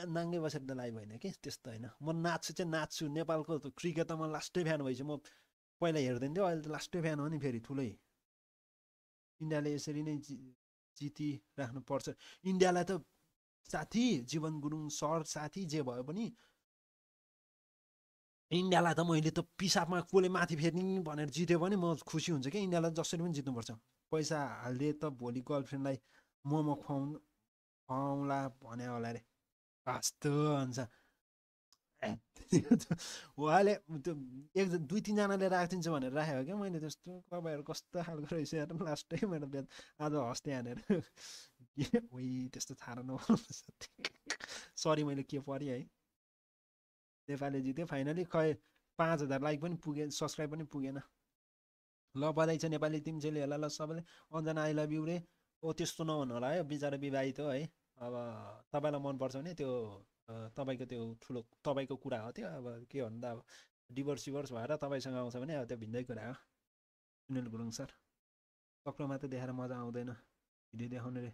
नाङ्गै बसेर त लाइभ होइन कि त्यस्तो होइन म नाच्छु चाहिँ नाच्छु नेपालको क्रिकेट त म लास्टै फ्यान भइसु म पहिला हेर्दैन थियो अहिले त लास्टै फ्यान हो नि फेरि ठुलै इन्डियाले यसरी नै जितिराख्नुपर्छ इन्डियालाई त साथी जीवन गुरुङ सर साथी जे भयो पनि इन्डियालाई त मैले त पिसाबमा कसले माथि फेर्ने भनेर जित्यो भने म खुसी हुन्छ कि इन्डियालाई जसरी पनि जित्नुपर्छ पैसा हालिदिए त भोलि गर्लफ्रेन्डलाई मोमो खुवाउँला भने होला अरे कस्तो हुन्छ उहाँले त्यो एक दुई तिनजनाले राखिदिन्छु भनेर राखेको क्या मैले त्यस्तो तपाईँहरू कस्तो खालको रहेछ हेर लास्टै मेरो बिहान आज हस्ते हानेर ओइ त्यस्तो थाहा नबनाउनु सरी मैले के परेँ है नेपालले जित्यो फाइनली खै 5000 लाइक पनि पुगेन सब्सक्राइब पनि पुगेन ल बधाई छ नेपाली टिम चेलीहरूलाई ल सबैले अन्जना आई लभ यु रे ओ त्यस्तो नहुनु होला है बिचरा विवाहित हो है अब तपाईँलाई मनपर्छ भने त्यो तपाईँको त्यो ठुलो तपाईँको कुरा हो त्यो अब के भन्नु त अब डिभोर्स सिभोर्स भएर तपाईँसँग आउँछ भने अब त्यो भिन्दै कुरा हो सुनिल गुरुङ सर कक्रोमा त देखाएर मजा आउँदैन भिडियो देखाउनु रे